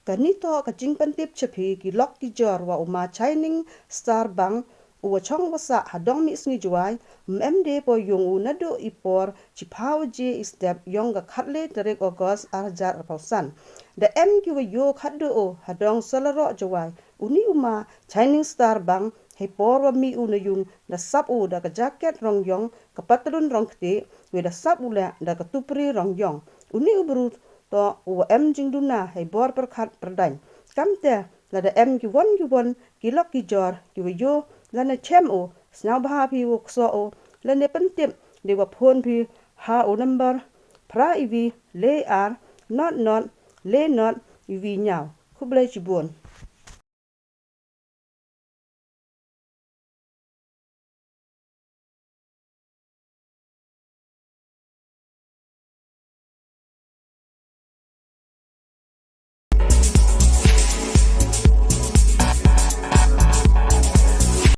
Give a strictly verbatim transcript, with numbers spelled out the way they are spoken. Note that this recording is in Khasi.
Kane toh ka jingpyntip sha phi ki lok ki jor wa u ma Shining Star Bank, u wa chong wa sah ha Dongmihsngi Jowai, ym em de poi ïung u naduh i por shiphew baje i step yong ka khatle tarik August ar hajar arphew san. Da em ki wa ïoh khatduh u ha dong Salaroh Jowai, uni u ma Shining Star Bank, hei por wa mih u na ïung da sap u da ka jaket rong ïong, ka patlun rong ktieh, wei da sap u leh da ka tupri rong ïong. Uni u bru toh u wa em jingduna hei bor pyrkhat pyrdaiñ. Kamte, lada em ki won ki won ki lok ki jor ki wa ïoh, lane chem u, sngewbha phi wa ksoh u, lane pyntip, de wa phone phi ha u number phra iwi le ar not not le not iwi ñiaw. Khublei chibun.